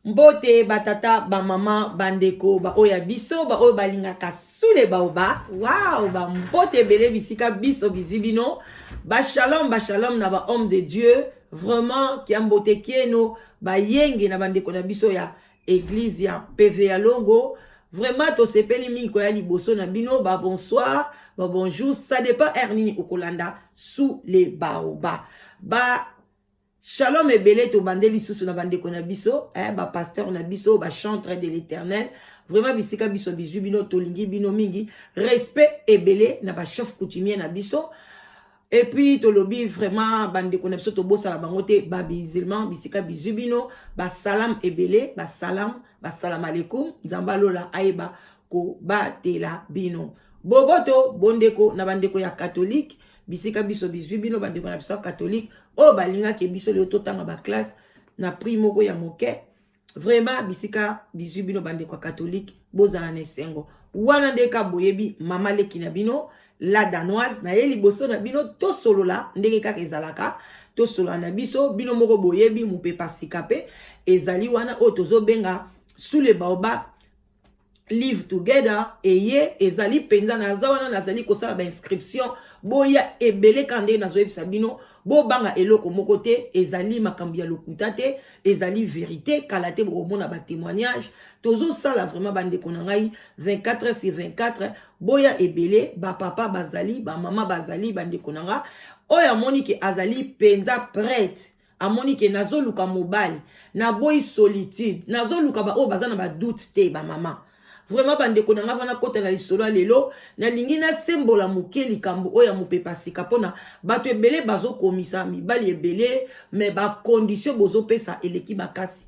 Mbote batata, bamama, bandeko, baoyo ya biso, baoyo balingaka sule baoba. Wow, bambote ebele bisika biso bizwi bino. Bashalom, bashalom na ba homme de Dieu. Vraiment, kiambote kieno, bayenge na bandeko na biso ya église ya PV ya Longo. Vraiment, tosepeli mingi koya liboso na bino. Ba bonsoir, ba bonjour, ça dépend heure nini okolanda sous les baoba. Ba Shalom ebele tobande lisusu na bandeko na biso eh, ba pasteur na biso, ba chantre de l'Éternel. Vraiment bisika biso bizwi bino, tolingi bino mingi. Respect ebele na ba chef coutumier na biso. Et puis tolobi vraiment bandeko na biso tobosana bango te, ba musulman bisika bizwi bino, ba salam ebele, ba salam, ba salam alaikum, Nzambe alola ayeba kobatela bino. Boboto bondeko na bandeko ya catholique, bisika biso bizwi bino, bandeko na biso ya catholique oyo balingaki biso lelo totanga ba classe na prix moko ya moke. Vraiment bisika bizwi bino bandeko ya catholique, bozala na esengo wana. Nde ka boyebi mama leki na bino la Danoise na ye liboso na bino, tosolola ndenge kaka ezalaka, tosolola na biso. Bino moko boyebi mopepa sika mpe ezali wana oyo tozobenga sous le baobab live together. Eye ezali mpenza naza wana, nazali kosala bainscription. Boya ebele kaka ndenge nazoyebisa bino, bobanga eloko moko te. Ezali makambo ya lokuta te, ezali vérité. Kala te bokomona batémoignage tozosala. Vraiment bandeko na ngai, 24 heures sur 24, boya ebele. Bapapa bazali, bamama bazali. Bandeko na nga oyo amoni ke azali mpenza prête, amoni ke nazoluka mobali, naboyi solitude, nazoluka baoyo baza na badoute te, bamama. Vraiment bandeko na nga, vana kota na lisolo ya lelo, nalingi nasembola moke likambo oyo ya mopepa sika, mpona bato ebele bazokomisa mibali ebele, mais bacondition bozopesa eleki makasi.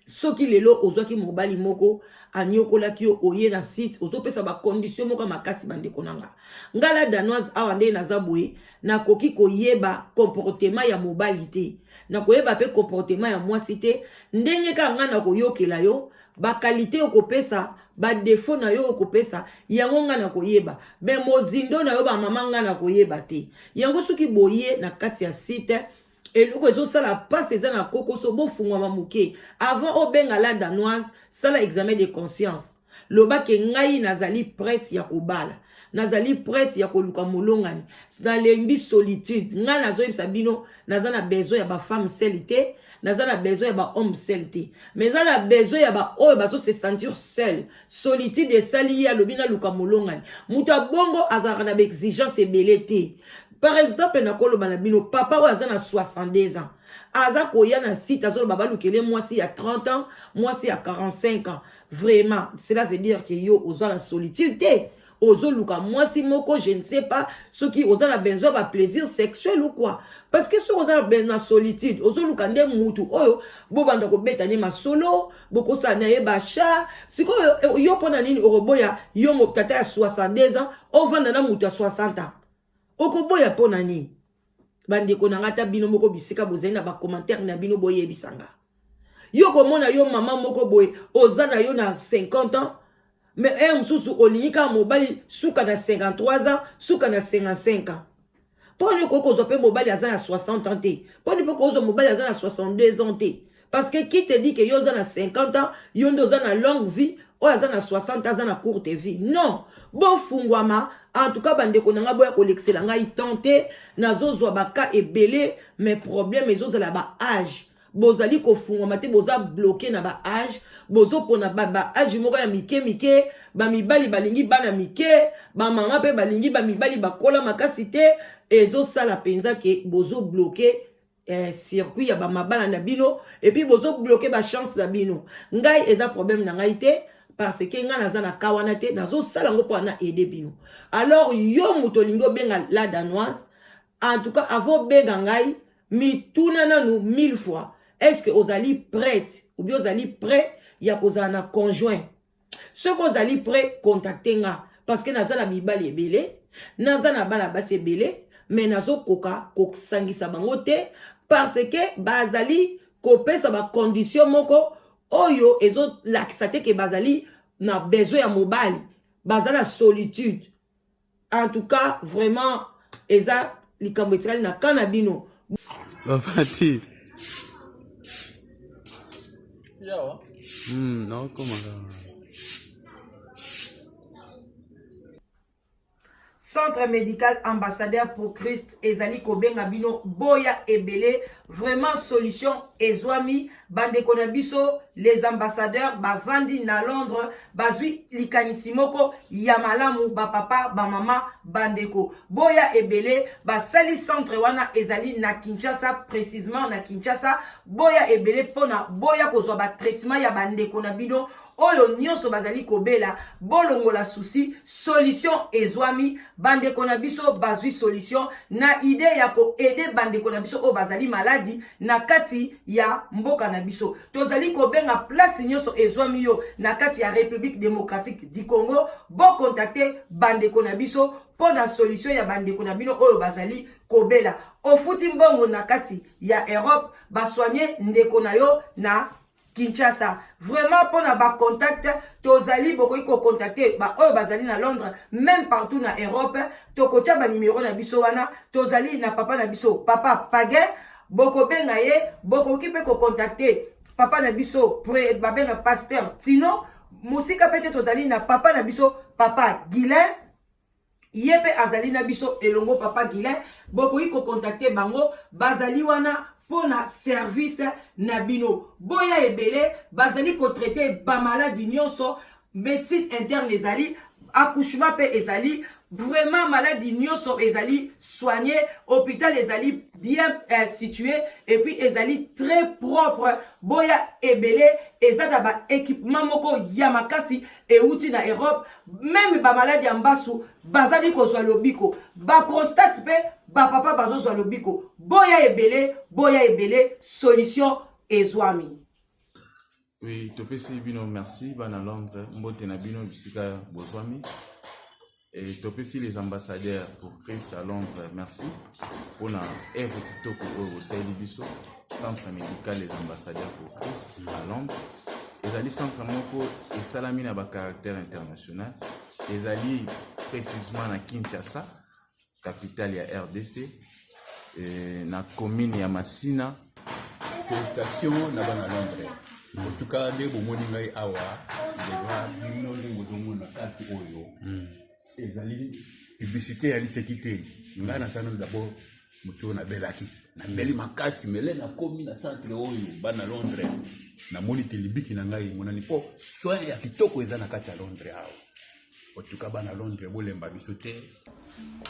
Soki lelo ozwaki mobali moko anyokolaki yo, oye na site, ozopesa bacondition moko ya makasi. Bandeko na nga, nga la Danoise awa, ndenge naza boye, nakoki koyeba comportement ya mobali te, nakoyeba mpe comportement ya mwasi te. Ndenge kaka ngai nakoyokela yo baqualité okopesa, badéfaut na yo okopesa yango, ngai nakoyeba. Mais mozindo na yo, bamama, ngai nakoyeba te yango. Soki boye na kati ya site, eloko ezosala mpasi eza na kokoso. Bofungwama moke avant obenga la Danoise. Sala examen de conscience, lobake ngai nazali prête ya kobala, nazali prête ya koluka molongani, nalembi solitude. Ngai nazoyebisa bino, naza na besoin ya bafemme seule te, naza na besoin ya bahomme seul te, mais eza na besoin ya baoyo bazose sentir seul. Solitude esali ye, alobi naluka molongani. Moto abongo azalaka na baexigence ebele te. Par exemple, nakoloba na bino, papa oyo aza na 62 ans aza koya na site, azoloba balukele mwasi ya 30 ans, mwasi ya 45 ans. Vraiment, cela veut dire que yo oza na solitude te, ozoluka mwasi moko, je ne sais pas soki oza na besoin baplaisir sexuel ou quoi, parce que soki oza na solitude, ozoluka nde mutu oyo bobanda kobeta nde masolo, bokosala na ye bacha. Sikoyo yo, mpo na nini okoboya? Yo tata ya 62 ans, ovanda na mutu ya 60 ans, okoboya mpo na nini? Bandeko na nga, ata bino moko bisika bozali na bacommentaire na bino, boyebisanga. Yo komona yo mama moko boye, oza na yo na 50 ans, mais heure mosusu olingi kaka mobali suka na 53 ans, suka na 55 ans. Mpo nini okoki kozwa mpe mobali aza na 60 ans te? Mpo nini mpo kozwa mobali aza na 62 ans te? Parce que qui te dit que yo oza na 50 ans, yo nde oza na longue vie, oyo aza na 60 aza na courte vie? Non, bofungwama. En tout cas bandeko na ngai, boya kolekisela ngai temps te. Nazozwa bacas ebele, mais problème ezozala baage. Bozali kofungwama te, boza bloqué na baage, bozopona baage moko ya mike mike. Bamibali balingi bana mike, bamama mpe balingi bamibali bakola makasi te. Ezosala mpenza ke bozobloquer circuit ya bamabala na bino, et puis bozobloquer bachance na bino. Ngai eza problème na ngai te, parce que ngai naza na ka wana te. Nazosala yango mpo na aider bino. Alors yo moto olingi obenga la Danoise, en tout cas avant obenga ngai, mituna nanu mille fois: est ce que ozali prête ou bien ozali prêt ya kozala na conjoint? Soki ozali prêt, contacte nga, parce que naza na mibali ebele, naza na bana basi ebele. mais nazokoka kosangisa bango te parce que bazali kopesa bacondition moko oyo ezolakisa te ke bazali na besoin ya mobali, baza na solitude. En tout cas, vraiment eza likambo etikali na ka na bino. Bafati. Naokoma kaka. Centre médical Ambassadeur pour Christ ezali kobenga bino, boya ebele. Vraiment solution ezwami. Bandeko na biso les ambassadeurs bavandi na Londres, bazwi likanisi moko ya malamu. Bapapa, bamama, bandeko, boya ebele. Basali centre wana ezali na Kinshasa, précisement na Kinshasa. Boya ebele mpona boya kozwa batraitement ya bandeko na bino oyo nyonso bazali kobela. Bolongola souci, solution ezwami. Bandeko na biso bazwi solution na idée ya koaider bandeko na biso oyo bazali maladi na kati ya mboka na biso. Tozali kobenga place nyonso ezwami yo na kati ya République démocratique du Congo, bocontacter bandeko na biso mpo na solution ya bandeko na bino oyo bazali kobela. Ofuti mbongo na kati ya Europe, basoigner ndeko na yo na Kinshasa. Vraiment, mpona bacontact tozali, bokoki kocontacter baoyo bazali na Londres, même partout na Europe. Tokotia banimero na biso wana. Tozali na papa na biso, papa Paguin, bokobenga ye. Bokoki mpe kocontacter papa na biso, babenga pasteur Tino. Mosika mpe te, tozali na papa na biso, papa Guilin, ye mpe azali na biso elongo. Papa Guilin, bokoki kocontacter bango, bazali wana mpona service na bino. Boya ebele, bazali kotraiter bamaladi nyonso. Médecine interne ezali, accouchement mpe ezali, vraiment maladie nyonso ezali soigné. Hôpital ezali bien situé et puis ezali très propre. Boya ebele, eza na baéquipement moko ya makasi euti na Europe. Même bamaladi ya mbasu bazali kozwa lobiko, baprostate mpe bapapa bazozwa lobiko. Boya ebele, boya ebele, solution ezwami. Oui, topesi bino merci, bana Londres, mbote na bino bisika bozwami. Et topesi les ambassadeurs pour Christ à Londres merci mpona œuvre kitoko oyo bosaleli biso. Centre médical les ambassadeurs pour Christ à Londres ezali centre moko esalami na bacaractère international. Ezali précisement na Kinshasa, capitale ya RDC, na commune ya Masina. Félicitation na bana Londres. En tout cas, nde bomoni ngai awa deja, bino ndenge bozomona carte oyo, ezali publicité ya liseki te. Ngai nasala nano d'abord moto oyo nabelaki, nabeli makasi mele, nakomi na centre oyo bana Londres, namoni te libiki na ngai emonani, mpo soin ya kitoko eza na kati ya Londres awa. Otuka bana Londres, bolemba biso te.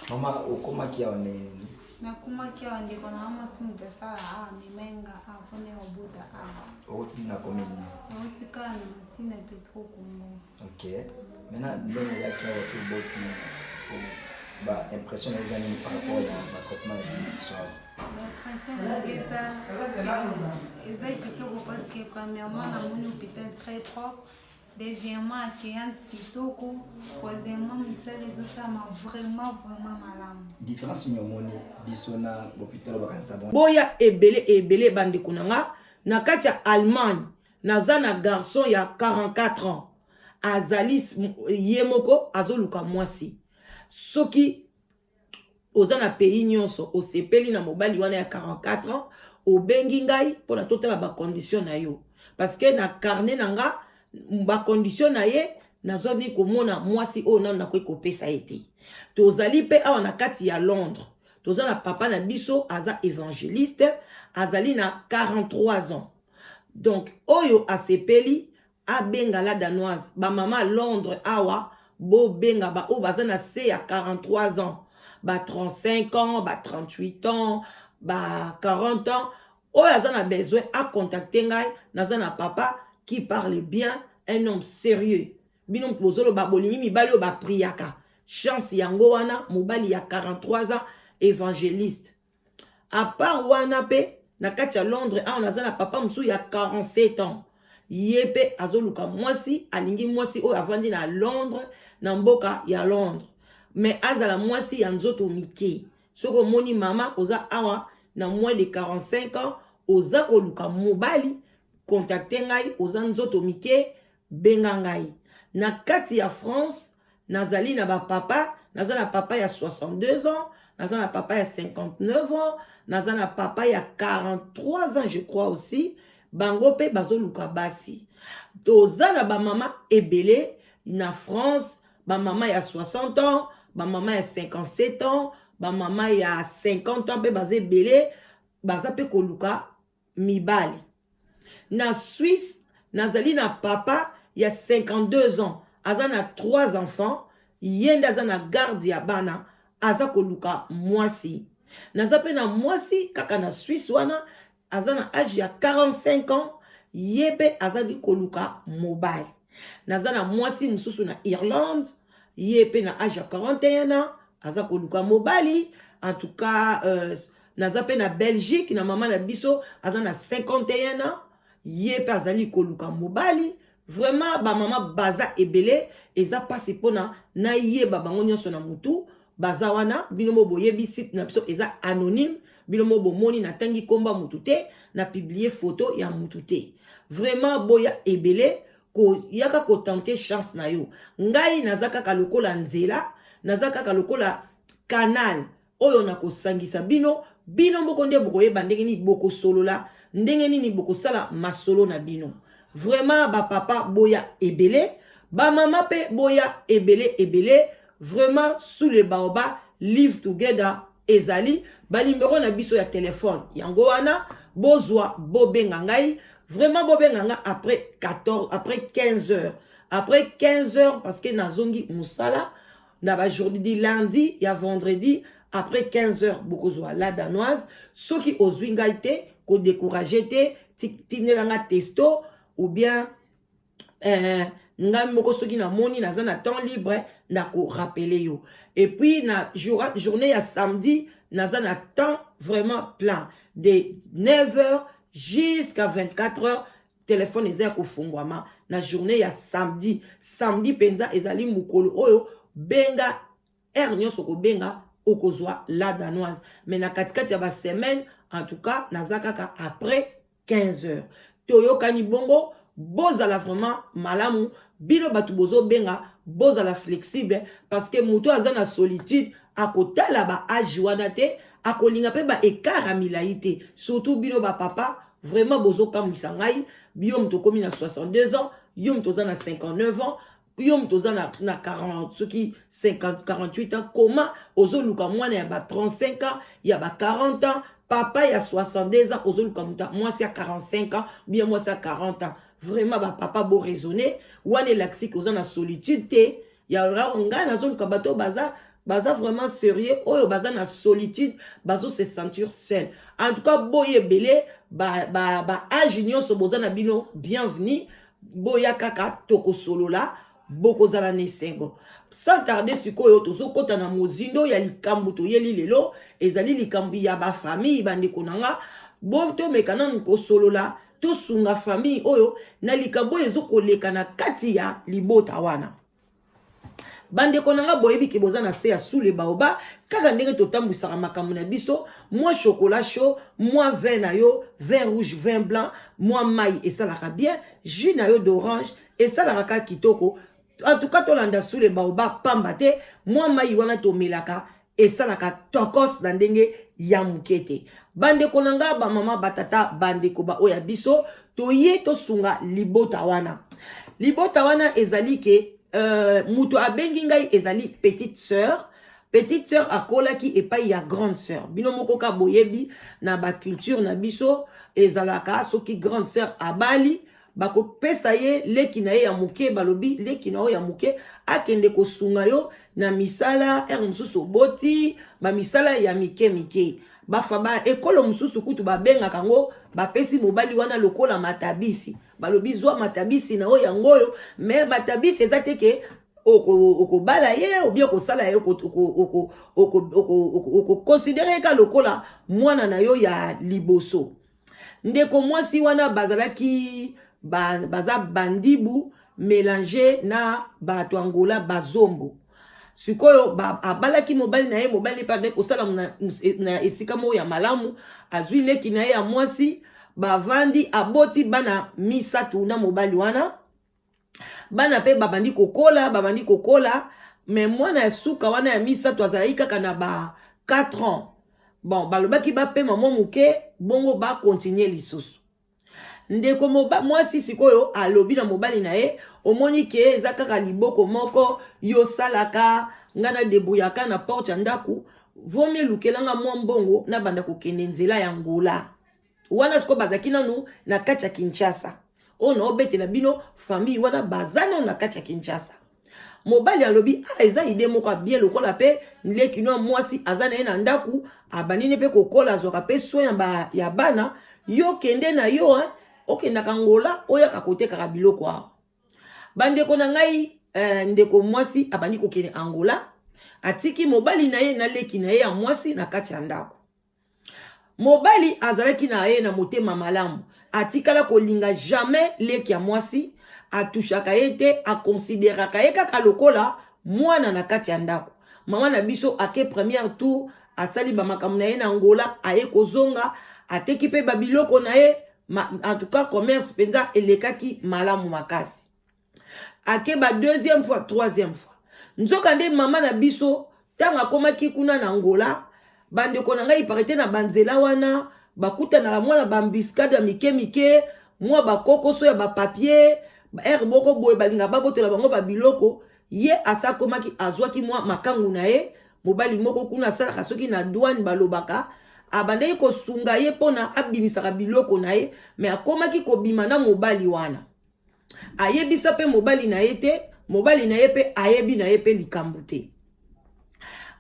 Mama, okomaki awa ndenge nini? Nakomaki awa, ndeko na nga mwasi moto asala awa, amemenga awa mpona ya kobota awa. Okoti na commune nini? Nauti kaka na Masina, Petro Congo. Ok, maintenant ndenge oyaki awa ti oboti, ba impression na eza nini par rapport ya batraitement ya biso awa? Baimpression na eza parce que eza kitoko, parce que premièrement namoni hôpital très propre, deuxièmement accueillante kitoko, troisièmement misala ezosalama vraiment vraiment malamu. Différence nini omoni biso na hôpital bakanisa bon? Boya ebele ebele, bandeko na nga. Na kati ya Allemagne, naza na garçon ya 44 ans, azali ye moko, azoluka mwasi. Soki oza na pays nyonso, osepeli na mobali wana ya 44 ans, obengi ngai mpona totala bacondition na yo, parce que na carnet na nga bacondition na ye, nazwani komona mwasi oyo nano nakoki kopesa ye te. Tozali mpe awa na kati ya Londres, toza na papa na biso, aza évangéliste, azali na 43 ans. Donc oyo asepeli abenga la Danoise. Bamama Londres awa, bobenga baoyo baza na se ya 43 ans, ba 35 ans, ba 38 ans, ba 40 ans. Oyo aza na besoin acontacter ngai. Naza na papa qui parle bien, un homme sérieux. Bino bozoloba bolingi mibali oyo bapriaka, chance yango wana, mobali ya 43 ans, évangéliste. À part wana mpe na kati ya Londres awa, naza na papa mosusu ya 47 ans, ye mpe azoluka mwasi. Alingi mwasi oyo avandi na Londres, na mboka ya Londres, mais azala mwasi ya nzoto mike. Soki omoni mama oza awa na moins de 45 ans, oza koluka mobali, contacte ngai. Oza nzoto mike, benga ngai. Na kati ya France, nazali na bapapa. Naza na papa ya 62 ans, naza na papa ya 59 ans, naza na papa ya 43 ans, je crois aussi. Bango mpe bazoluka basi. Toza na bamama ebele na France, bamama ya 60 ans, bamama ya 57 ans, bamama ya 50 ans mpe baza ebele, baza mpe koluka mibali. Na Suisse, nazali na papa ya 52 ans, aza na 3 enfants, ye nde aza na garde ya bana, aza koluka mwasi. Naza mpe na mwasi kaka na Suisse wana, aza na age ya 45 ans, ye mpe azali koluka mobali. Naza na mwasi mosusu na Irlande, ye mpe na age ya 41 ans, aza koluka mobali. En tout cas, naza mpe na Belgique na mama na biso, aza na 51 ans, ye mpe azali koluka mobali. Vraiment, bamama baza ebele, eza mpasi mpona nayeba bango nyonso na mutu. Baza wana, bino mo boyebi site na biso eza anonyme. Bino mo bomoni, natangi komba mutu te, na publie photo ya mutu te. Vraiment, boya ebele koyaka kotenter chance na yo. Ngai naza kaka lokola nzela, naza kaka lokola canal oyo nakosangisa bino. Bino moko nde bokoyeba ndenge nini bokosolola, ndenge nini bokosala masolo na bino. Vraiment, bapapa boya ebele, bamama mpe boya ebele ebele. Vraiment, sous le baobab, live together. Ezali banimero na biso ya telefone yango wana. Bozwa, bobenga ngai. Vraiment, bobenga nga après 14, après 15 heures, après 15 heures, parce que nazongi mosala na bajournée du lundi ya vendredi. Après 15 heures, bokozwa La Danoise. Soki ozwi ngai te, kodécourager te, tindela nga texto ou bien ngai moko, soki namoni naza na temps libre, nakorappeler yo. Et puis na journée ya samedi, naza na temps vraiment plein, de 9 heures jusqu'à 24 heures. Telefone eza ya kofungwama na journée ya samedi. Samedi mpenza ezali mokolo oyo benga heure nyonso, kobenga okozwa La Danoise. Mais na katikati ya basemaine, en tout cas, naza kaka après 15 heures. Toyokani bongo. Bozala vraiment malamu. Bino bato bozobenga, bozala flexible, parce que moto aza na solitude akotala baâge wana te, akolinga mpe baécart ya milai te. Surtout bino bapapa, vraiment bozokamwisa ngai. Yo moto okomi na 62 ans, yo moto oza na 59 ans, yo moto oza na 40, soki 50, 48 ans, koma ozoluka mwana ya ba 35 ans, ya ba 40 ans? Papa ya 62 ans ozoluka moto mwasi ya 45 ans, bien mwasi ya 40 ans. Vraiment, bapapa, boraisonner. Wana elakisi oza na solitude te. Ya ngai nazoluka bato oyo baza vraiment sérieux, oyo baza na solitude, bazo se sentir seul. En tout cas, boye ebele, baâge ba nyonso boza na bino, bienvenue. Boya kaka, tokosolola, bokozala na esengo. Sans tarder, sikoyo tozokɔta na mozindo ya likambo toyeli lelo. Ezali likambo ya bafamille. Bandeko na nga, bo tomeka nanu kosolola, tosunga famille oyo na likambo oyo ezokoleka na kati ya libota wana. Bandeko na nga, boyebi ke boza na se ya sous le baobab. Kaka ndenge totambwisaka makambo na biso, mwa chocolat chaud, mwa vin na yo, vin rouge, vin blanc, mwa mai esalaka bien, jus na yo d'orange esalaka kaka kitoko. En tout cas, tolanda sous le baobab pamba te. Mwa mai wana tomelaka esalaka tokos na ndenge ya moke te. Bandeko na nga, bamama, batata, bandeko baoyo ya biso, toye tosunga libota wana. Libota wana ezali ke moto abengi ngai ezali petite sœur. Petite sœur akolaki epai ya grande sœur. Bino moko ka boyebi, na baculture na biso ezalaka soki grande sœur abali, bakopesa ye leki na ye ya moke. Balobi leki na oyo ya moke akende kosunga yo na misala heure mosusu oboti, bamisala ya mike mike. Bafa ba ekolo mosusu kutu babengaka yango, bapesi mobali wana lokola matabisi. Balobi zwa matabisi na oyo yango oyo. Mais matabisi eza te ke okobala ye obie okosala ye, okoconsidérer ye ka lokola mwana na yo ya liboso. Ndeko mwasi wana bazalaki baza bandibu mélange na bato Angola, bazombo. Sikoyo abalaki mobali na ye, mobali mpe abandaki kosala na, na esika moko ya malamu. Azwi leki na ye ya mwasi, bavandi, aboti bana misatu na mobali wana. Bana mpe babandi kokola, babandi kokola, me mwana ya suka wana ya misato azalaki kaka na ba 4 ans. Bon, balobaki bapema mwa moke, bongo bakontinue lisusu. Ndeko mwasi sikoyo alobi na mobali na ye, omoni ke eza kaka liboko moko yosalaka, ngai na debrouillaka na porte ya ndako, vomi elukelanga mwa mbongo nabanda kokende nzela ya Angola. Wana sikoyo bazalaki nanu na kati ya Kinshasa. Oyo naobetela bino famille wana baza nanu na kati ya Kinshasa. Mobali alobi, ah, eza ide moko ya bien, lokola mpe leki no ya mwasi aza na ye na ndako, abandi ne mpe kokola, azwaka mpe soin ya, ba, ya bana. Yo kende na yo, hein, okendaka Angola, oyaka kotekaka biloko awa. Bandeko na ngai, ndeko mwasi abandi kokende Angola, atiki mobali na ye na leki na ye ya mwasi na kati ya ndako. Mobali azalaki na ye na motema malamu, atikala kolinga jamais leki ya mwasi, atushaka ye te, akonsideraka ye kaka lokola mwana na kati ya ndako. Mama na biso ake première tour, asali bamakambo na ye na Angola, aye kozonga, ateki mpe babiloko na ye. En tout cas commerce mpenza elekaki malamu makasi. Ake ba deuxième fois, troisième fois. Nzoka nde mama na biso ntango akomaki kuna na Angola, bandeko na ngai, parete na banzela wana bakutanaka mwa na baembuscade ya mike mike, mwa bakokoso ya bapapier ere moko boye, balingaka babotola bango babiloko. Ye asa akomaki, azwaki mwa makangu na ye, mobali moko kuna asalaka soki na douane, balobaka abandaki kosunga ye mpona abimisaka biloko na ye. Me akomaki kobima na mobali wana, ayebisa mpe mobali na ye te, mobali na ye mpe ayebi na ye mpe likambo te.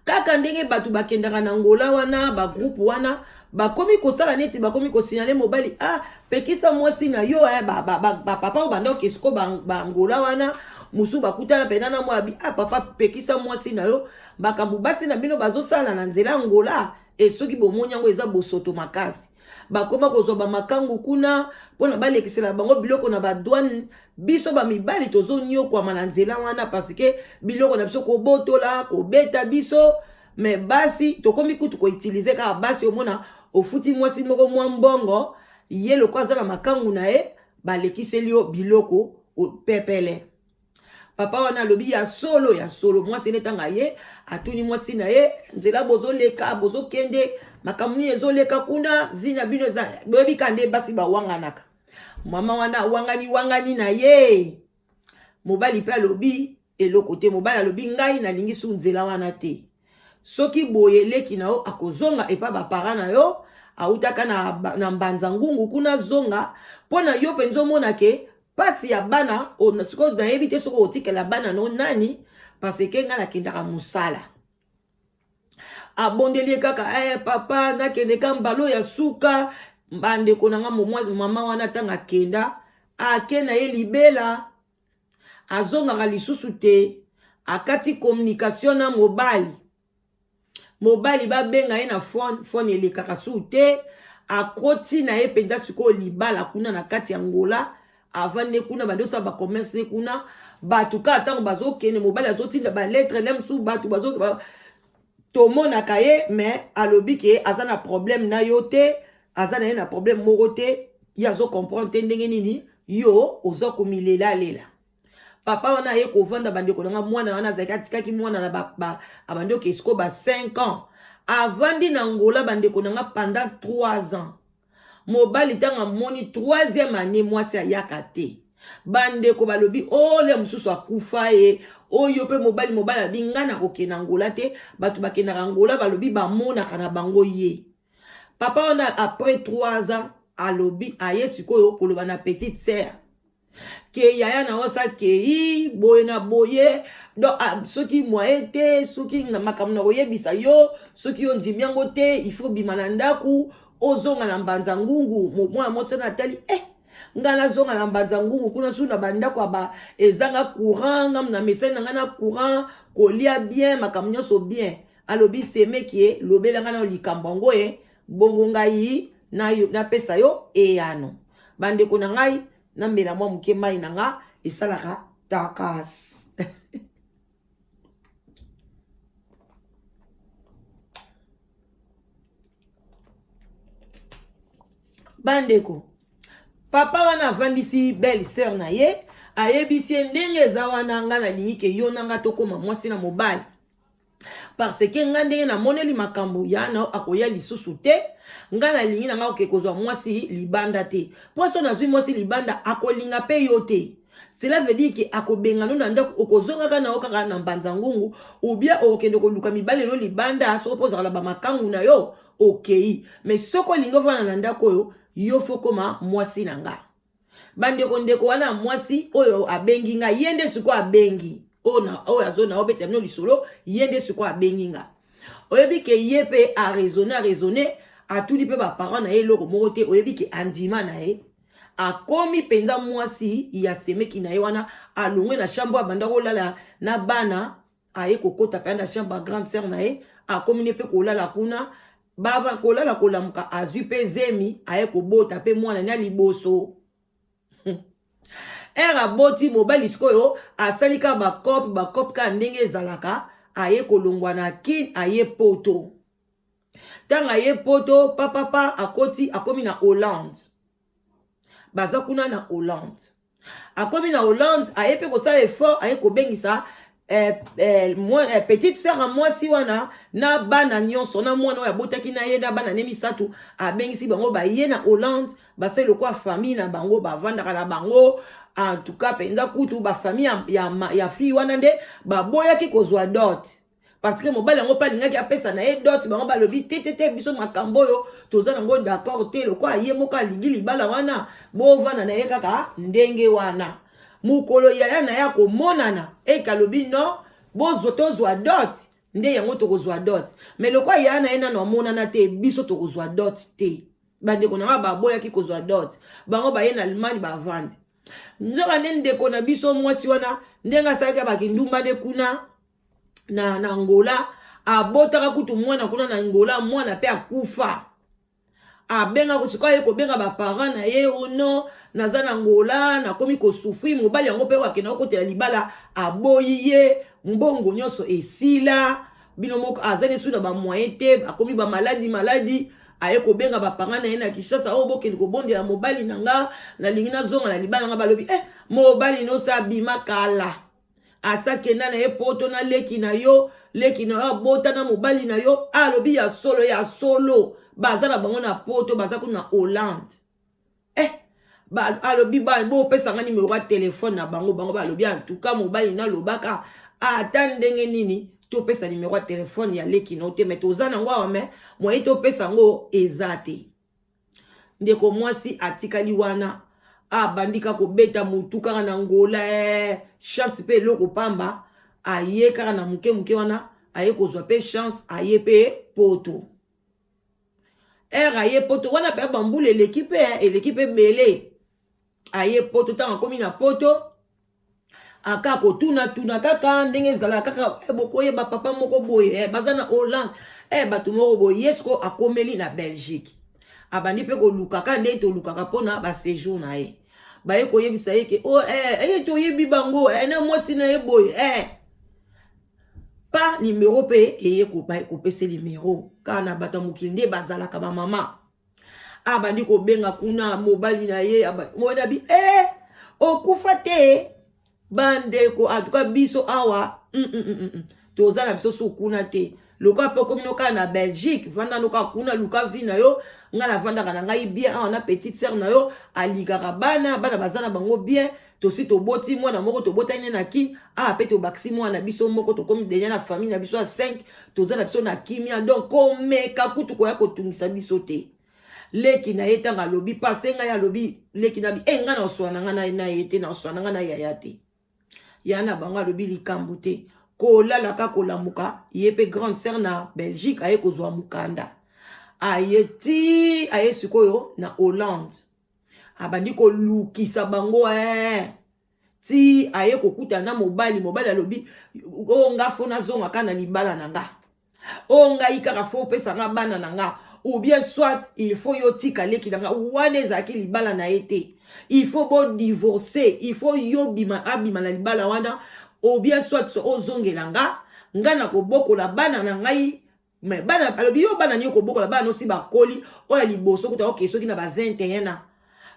Kaka ndenge bato bakendaka na Angola wana, bagroupe wana bakomi kosala neti bakomi kosignale mobali, ah, pekisa mwasi na yo, eh, bapapa ba, ba, ba oyo banda okesiko baangola wana mosusu bakutana mpena na mwa abi, ah, papa pekisa mwasi na yo, makambo basi na bino bazosala na nzela Angola, e soki bomoni yango eza bosoto makasi. Bakoma kozwa bamakangu kuna mpona balekisela bango biloko na badouane. Biso bamibali tozonyokwama na nzela wana parce que biloko na biso kobotola, kobeta biso. Me basi tokomi kutu koutilize kaka basi. Omona ofuti mwasi moko mwa mbongo, ye loko aza na makangu na ye, balekiseli yo biloko pepele. Papa wana alobi ya solo, ya solo. Mwasi ne ntango aye, atuni mwasi na ye, nzela bozoleka, bozokende, makambo nini ezoleka kuna, vi na bino eza boyebi ka nde basi bawanganaka. Mama wana awangani wangani na ye, mobali mpe alobi eloko te. Mobali alobi, ngai nalingi su nzela wana te, soki boye leki na yo akozonga epa bapara na yo, awutaka na, na Mbanza Ngungu kuna, zonga mpo na yo mpenza omona ke pasi ya bana. Sikoyo nayebi te soki otikela bana no nani, parce que ngai nakendaka mosala. Abondeli ye kaka, eh, papa nakende ka mbalo ya suka. Bandeko na nga, mama wana ntango akenda, ake na ye libela, azongaka lisusu te. Akati communication na mobali. Mobali babenga ye na phone, phone elekaka su te. Akoti na ye mpenza sikoyo libala kuna na kati ya Angola, avandi kuna, bandi osala bacommerce ne kuna. Bato kaka ntango bazokende, mobali azotinda balettre na mosusu, bato bazo tomonaka ye, mais alobi ke aza na problème na yo te, aza na ye na problème moko te, ye azocomprendre te ndenge nini yo oza komilelalela. Papa wana aye kovanda, bandeko na nga, mwana wana azalaki, atikaki mwana na ba, ba, abandi oke sikoyo ba 5 ans, avandi na Angola, bandeko na nga, pendant 3 ans. Mobali ntango amoni troisième année mwasi ayaka te, bandeko balobi ole oh, mosusu akufa ye oyo mpe mobali. Mobali alobi, ngai nakokende Angola te, bato bakendaka Angola balobi bamonaka na bango ye. Papa wana après 3 ans alobi, aye sikoyo koloba na petite sœur ke yaya na yo akei boye na boye, donc ah, soki moyen te, soki makambo na koyebisa yo, soki yo ndimi yango te, il faut bima na ndako, ozonga na Mbanza Ngungu. Mwana mwasi wana atali, eh, ngai nazonga na Mbanza Ngungu kuna su na bandako ya ba ezanga courant, nga na mesani na ngai na courant, kolia bien, makambo nyonso bien. Alobi, semeki ye, lobela ngai na likambo yango ye, bongo ngai napesa yo eyano. Bandeko na ngai, namela mwa moke mai na nga, esalaka takas. Bandeko, papa wana avandisi belle sœur na ye, ayebisi ye ndenge eza wana, nga nalingi ke yo na nga tokóma mwasi na mobali, parce que nga ndenge namoneli makambo ya na akoya lisusu te. Nga nalingi na nga oke kozwa mwasi libanda te, mpo so nazwi mwasi libanda, akolinga mpe yo te. Cela veut dire ke akobenga no na ndako, okozongaka na yo kaka na mbanza ngungu, ou bien okokende koluka mibali no libanda. Soki mpo ozalaka na bamakangu na yo, okei, mais soki olingi ovanda na ndako oyo, yo faut koma mwasi na nga. Bandeko, ndeko wana mwasi oyo abengi nga, ye nde sikoyo abengi oyo, oyo azo na obetela bino lisolo, ye nde sikoyo abengi nga. Oyebi ke ye mpe araisonne, araisonne, atuni mpe baparent na ye, eloko moko te. Oyebi ke andima na ye, akomi mpenza mwasi ya semeki na ye wana. Alongwe na chambre abanda kolala na bana, aye kokota mpenza na chambre ya grande sœur na ye, akomi ne mpe kolala kuna. Baba kolala kolamuka, azwi mpe zemi, aye kobota mpe mwana na liboso. Ere aboti, mobali sikoyo asali kaka bacope bacope kaka ndenge ezalaka. Aye kolongwa na Kine, aye Poto. Ntango aye Poto, papapa akoti, akomi na Hollande. Baza kuna na Hollande. Akomi na Hollande, aye mpe kosala effort, aye kobengisa petite sœur ya mwasi wana na bana nyonso, na mwana oyo abotaki na ye, na bana ne misato. Abengisi bango, baye na Hollande, basali lokola famille na bango, bavandaka na bango. En tout cas mpenza kutu bafamille ya fille wana nde baboyaki kozwa dot, parce que mobali yango mpe alingaki apesa na ye dot. Bango balobi te, te, te, biso makambo oyo toza nango d'accord te. Lokola ye moko alingi libala wana, bovanda na ye kaka ndenge wana. Mokolo yaya na ye akomonana, eke alobi non, bozwa, tozwa dot nde yango tokozwa dot, mais lokola yaya na ye nano amonana te, biso tokozwa dot te. Bandeko na nga, baboyaki kozwa dot. Bango baye na Allemagne, bavandi. Nzoka nde ndeko na biso mwasi wana, ndenge asalaki bakindumba nde kuna na Angola, abotaka kutu mwana kuna na Angola, mwana mpe akufa. Abenga sikoyo, aye kobenga baparent na ye: "O non, naza na Angola, nakomi kosouffrir." Mobali yango mpe akenda kokotela libala, aboyi ye, mbongo nyonso esila. Bino moko, aza nesu na bamoyen te, akomi bamaladi maladi. Aye kobenga baparent na ye na Kinshasa: "Oyo bokende kobondela mobali na nga, nalingi nazonga na libala nga." Balobi: "Eh, mobali nyonso abima kala, asakenda na ye Poto na leki na yo. Leki na yo abota na mobali na yo." Alobi: "Ya solo, ya solo, baza na bango na Poto, baza kuna na Hollande." Eh, alobi: "Bopesanga nimero ya telefone na bango." Bango balobi: "Antuka mobali nalobaka ata ndenge nini, topesa nimero ya telefone ya leki na yo te, mais toza nango awa, mais moyen topesa yango eza te." Ndeko mwasi atikali wana, abandi kaka kobeta motu kaka na Angola. Chance mpe eloko pamba, aye kaka na moke moke wana, aye kozwa mpe chance, aye mpe Poto. Ere aye Poto wana mpe, bambula eleki mpe eleki mpe ebele. Aye Poto. Ntango akomi na Poto, aka kotunatuna kaka ndenge ezalaka kaka, bokoyeba papa moko boye, baza na Hollande, bato moko boye. Ye siko akomeli na Belgique, abandi mpe koluka kaka ndenge tolukaka mpona baséjour na ye. Baye koyebisa ye ke oh, toyebi bango, na mwasi na ye boye, pa nimero mpe eye kopesa nimero kaka na bato ya mokili nde bazalaka bamama. Abandi kobenga kuna mobali na ye, mobali abi okufa te. Bandeko, atuka biso awa toza na biso su kuna te. Lokola mpe okomi no kaka na Belgique, vanda no kaka kuna, luka vie na yo. Ngai navandaka na ngai bien awa na petite sœur na yo, alingaka bana, bana baza na bango bien. Tosi toboti mwana moko, tobotani ne na Kini awa mpe tobakisi mwana na biso moko, tokomi deja na famille na biso ya 5. Toza na biso na kimia, donc komeka kutu koya kotungisa biso te. Leki na ye, ntango alobi pase ngai, alobi leki na bi e ngai na oswana na ngai na ye te, na oswana ngai na yaya te. Ya na bango alobi likambo te. Kolalaka kolamuka, ye mpe grande sœur na Belgique aye kozwa mokanda, aye ti aye sikoyo na Hollande, abandi kolukisa bango, ti aye kokutana na mobali. Mobali alobi: "O nga faut nazonga kaka na libala na nga. O ngai kaka faut opesa nga bana na nga, ou bien soit il faut yo tika leki na nga wana." Ezalaki libala na ye te. Il faut bodivorce, il faut yo bima, abima na libala wana, ou bien soit so ozongela nga, nga na kobokola bana na ngai. Mais bana, alobi yo bana nini okobokola? Bana osi bakoli. Oyo ya liboso kuta oke soki na ba 21 ans,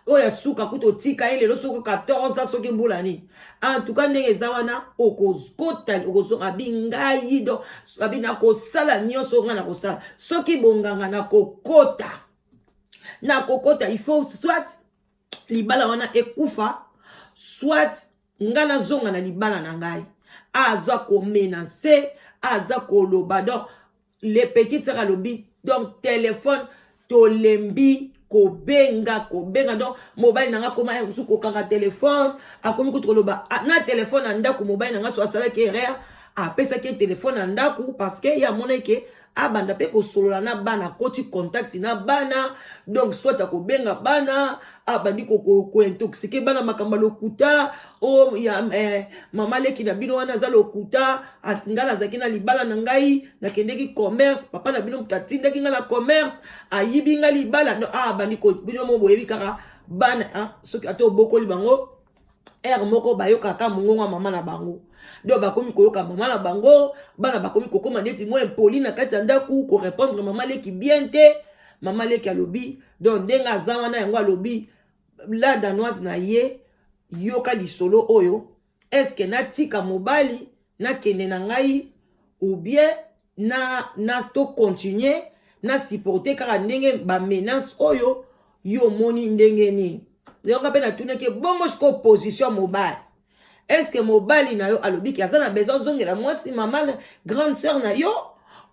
oyo ya suka kuta otika ye lelo soki 14 ans, soki mbula nini. En tout cas, ndenge eza wana, okozokota, okozonga. Abi ngai donc, abi nakosala nyonso ngai nakosala. Soki bonganga, nakokota, nakokota. Il faut soit libala wana ekufa, soit ngai nazonga na libala na ngai. Aza komenacer, aza koloba. Donc les petites sœurs, alobi donc téléphone tolembi kobenga, kobenga. Donc mobali na nga akoma ya mosusu kokanga telefone, akomi kutu koloba na telefone na ndako. Mobali na nga so asalaki erreur, apesaki ye telefone na ndako parce que ye amonaki ke abanda mpe kosolola na bana, akoti contact na bana. Donc soit akobenga bana, abandi kointoxiquer bana makambo ya lokuta. O ya mama leki na bino wana aza lokuta. Ngai nazalaki na libala na ngai, nakendeki commerce, papa na bino moto atindaki ngai na commerce, ayibi ngai libala. No, abandi. Bino mo boyebi kaka bana, soki ata obokoli bango, heure moko bayokaka mongongo ya mama na bango. Donc bakomi koyoka mama na bango. Bana bakomi kokóma neti mwa impoli na kati ya ndako, korépondre mama leki bien te. Mama leki alobi donc ndenge aza wana, yango alobi la Danoise na ye: yoka lisolo oyo, est-ce natika mobali, nakende na ngai, ou bien na tocontinuer na supporter kaka ndenge bamenaces oyo? Yo omoni ndenge nini? Yango mpe natunaki bongo. Sikoyo position ya mobali, est-ce mobali na yo alobiki aza na besoin azongela mwasi, mama, grande sœur na yo,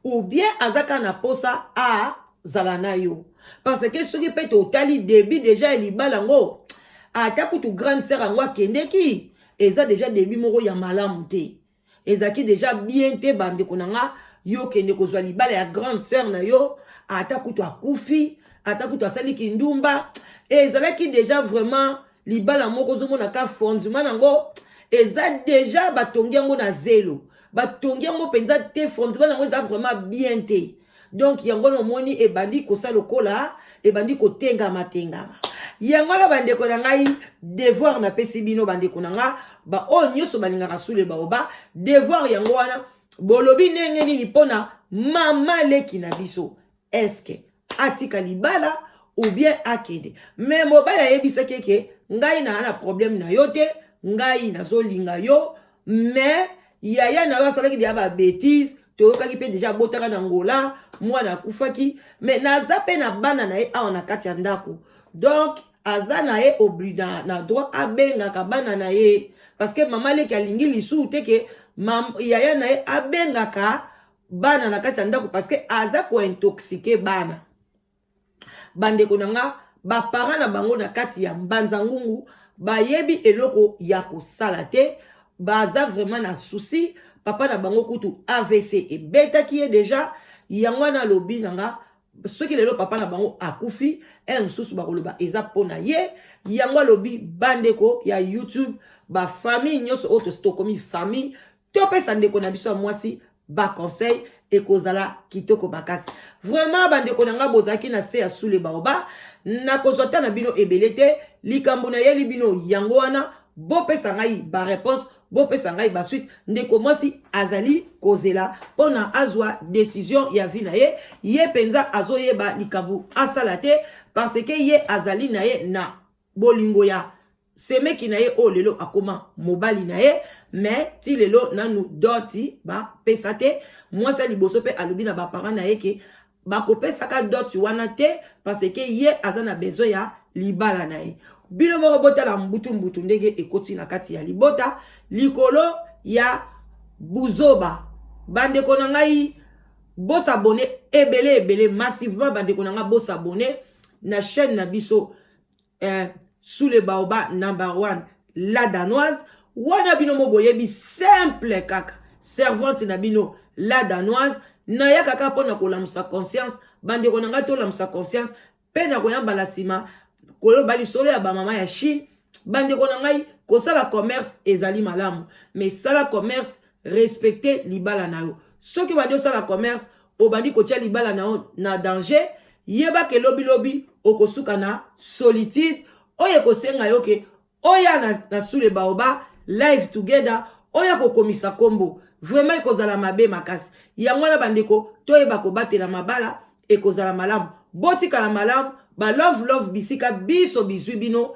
ou bien aza kaka na posa azala na yo? Parce que soki mpe totali début déjà ya libala yango, ata kutu grande sœur yango akendeki, eza déjà début moko ya malamu te, ezalaki déjà bien te. Bandeko na nga, yo okende kozwa libala ya grande sœur na yo, ata kutu akufi, ata kutu asali kindumba, ezalaki déjà vraiment libala moko ozomona ka fondement nango eza déjà batongi yango na zelo, batongi yango mpenza te, fondement nango eza vraiment bien te. Donc yango nomoni ebandi kosala lokola ebandi kotengama tengama. Yango wana, bandeko na ngai, devoir napesi bino, bandeko na nga, baoyo nyonso balingaka Sule Baoba, devoir yango wana. Bolobi ndenge nini mpona mama leki na biso? Est-ce atika libala ou bien akende? Mais mobali ayebisaki eke ngai naa na problème na yo te, ngai nazolinga yo, mais yaya na yo asalaki deya babêtises, toyokaki mpe déjà abotaka na Ngola, mwana akufaki, mais naza mpe na bana na ye awa na kati ya ndako. Donc aza na ye obli na droit abengaka bana na ye, parce que mama leki alingi lisusu te ke yaya na ye abengaka bana na kati ya ndako, parce que aza kointoxiquer bana. Bandeko na nga, baparents na bango na kati ya Mbanza Ngungu bayebi eloko ya kosala te, baza vraiment na souci. Papa na bango kutu AVC ebetaki ye déjà. Yango wana alobi na nga, soki lelo papa na bango akufi, heure mosusu bakoloba eza mpo na ye. Yango alobi, bandeko ya YouTube, bafamille nyonso oyo tokomi famille, topesa ndeko na biso ya mwasi baconseil, ekozala kitoko makasi vraiment. Bandeko na nga, bozalaki na se ya Sule Baoba, nakozwa ta na bino ebele te. Likambo nayeli bino yango wana, bopesa ngai baréponse, bopesa ngai basuite. Ndeko mwasi azali kozela mpona azwa décision ya vie na ye. Ye mpenza azoyeba likambo asala te, parce que ye azali na ye na bolingo ya semeki na ye oyo lelo akoma mobali na ye, mais ti lelo nanu dot bapesa te. Mwasi ya liboso mpe alobi na baparents na ye ke bakopesaka dot wana te, parce que ye aza na besoin ya libala na ye. Bino moko botala mbutu mbutu ndenge ekoti na kati ya libota likolo ya buzoba. Bandeko na ngai, bos'abonner ebele ebele, massivement. Bandeko na ngai, bos'abonner na chaîne na biso Sous le baoba number one, la Danoise. Wana bino mo boyebi, simple kaka servante na bino la Danoise. Naya kaka mpona kolamusa conscience. Bandeko na ngai, tolamusa conscience mpe na koyambala nsima koloba lisolo ya bamama ya Chine. Bandeko na ngai, kosala commerce ezali malamu, mais sala commerce, respecte libala na yo. Soki obandi osala commerce, obandi kotia libala na yo na danger, yebaka elobilobi okosuka na solitude oyo ekosenga yo ke oya na Sule Baoba live together, oyo akokomisa nkombo. Vraiment ekozala mabe makasi. Yango wana bandeko, toyeba kobatela mabala, ekozala malamu. Botikala malamu, ba love love bisika biso bizwi bino.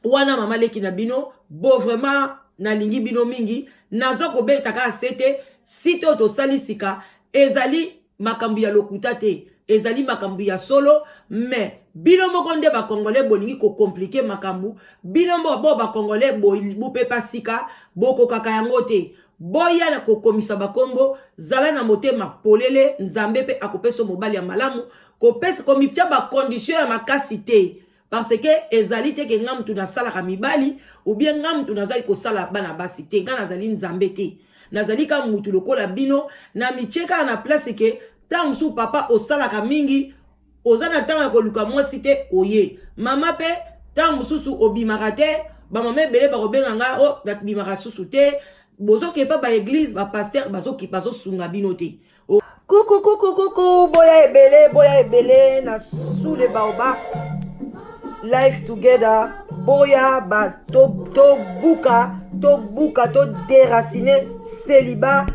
Wana mama leki na bino, bo vraiment nalingi bino mingi. Nazo kobeta kaka sete, site oyo tosali sika ezali makambo ya lokuta te, ezali makambo ya solo. Mais bino moko nde ba Congolais bolingi ko compliquer makambo. Bino moko bo ba Congolais bopepa sika, bokokaka yango te. Boya na kokomisa bakombo, zala na motema polele, Nzambe pe akopesa mobali ya malamu. Kopesa komitia ba condition ya makasi te, parce que ezali te ke nga mutu nasalaka mibali ou bien nga mutu nazali kosala bana basi te. Nga nazali Nzambe te, nazali ka mutu lokola bino. Na mitie kaka na place ke ntango mosusu papa osalaka mingi, oza na ntango ya koluka mwasi te, oye mama pe ntango mosusu obimaka te. Bamama ebele bakobenga nga o nabimaka susu te. Bozokepa ba église, ba pasteur bazosunga bino te. Kuku kuku kuku, boya ebele, boya ebele na sous le baobab life together. Boya ba to to buka, to buka, to déraciner célibat,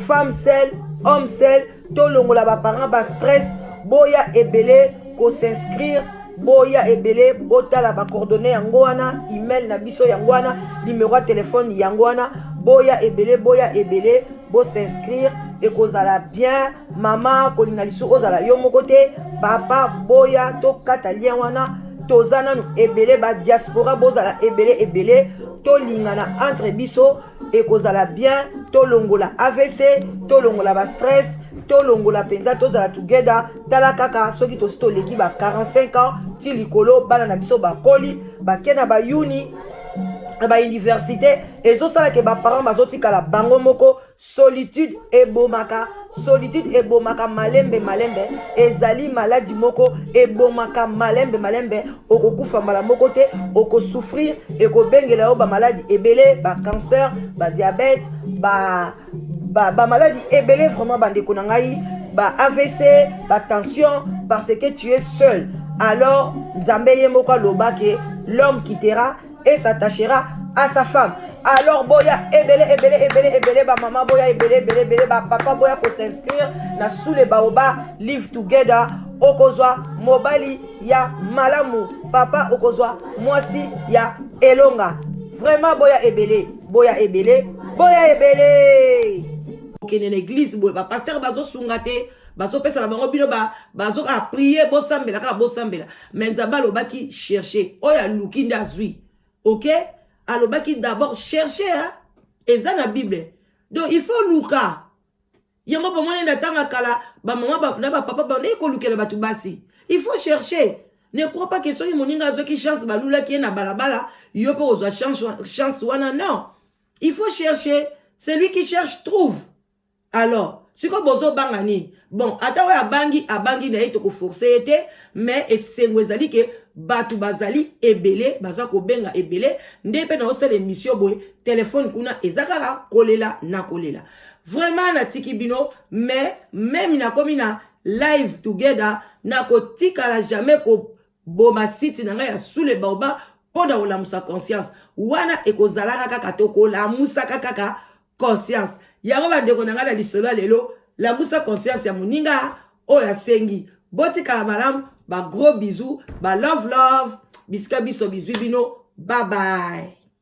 femme seule, homme seul, to longola ba parents ba stress. Boya ebele ko s'inscrire, boya ebele botala ba coordonnées yango wana, email na biso yango wana, numéro ya téléphone yango wana. Boya ebele, boya ebele, bo s'inscrire, ekozala bien. Mama kolinga lisu ozala yo moko te, papa boya tokata lien wana. Toza nanu ebele ba diaspora, bozala ebele ebele, tolingana entre biso, ekozala bien. Tolongola AVC, tolongola ba stress, tolongola mpenza, tozala together. Tala kaka soki tosi toleki ba 45 ans ti likolo, bana na biso bakoli, bake na bayuni na bauniversité, ezosalaka baparent bazotikala bango moko. Solitude ebomaka, solitude ebomaka malembe malembe. Ezali maladi moko ebomaka malembe malembe. Okokufa mbala moko te, okosouffrir, ekobengela yo bamaladi ebele, bacancer, badiabète, ba bamaladi ba ebele. Vraiment bandeko na ngai, ba AVC, ba tension, parce que tu es seul. Alors Nzambe ye moko aloba ke l'homme quittera et s'attachera à sa femme. Alors boya ebele ebele ebele ebele, ba mama boya ebele ebele ebele, ba papa boya ko s'inscrire na sous le baobab live together. Okozwa mobali ya malamu, papa okozwa mwasi ya elonga. Vraiment boya ebele, boya ebele, boya ebele. Okende na église boye, ba pasteur bazosunga te, bazopesa na bango bino bazoka prier, bosambela kaka bosambela. Mais Nzambe alobaki chercher, oyo aluki nde azwi. Ok, alobaki d'abord chercher, hein? Eza na Bible, donc il faut luka yango. Bomoni na ntango ya kala, bamama na bapapa bandeki kolukela bato basi. Il faut chercher. Ne crois pas que soki moninga azwaki chance, balulaki ye na balabala, yo mpo kozwa chance, chance wana. Non, il faut chercher. Celui qui cherche trouve. Alors sikoyo bozobanga nini? Bon, ata oyo abangi, abangi na ye, tokoforce ye te. Mais esengo ezali ke bato bazali ebele, baza kobenga ebele. Nde mpe naosala émission boye, telefone kuna eza kaka kolela na kolela. Vraiment natiki bino, mais même nakomi na live together, nakotikala jamais koboma site na ngai ya sous le baobab mpo na kolamusa conscience wana. Ekozalaka kaka, tokolamusaka kaka conscience yango. Bandeko na ngai, na lisolo ya lelo, lamusa conscience ya moninga oyo asengi. Botikala malamu, ba gros bisous, ba love love, bisika biso bizwi bino. Bye bye.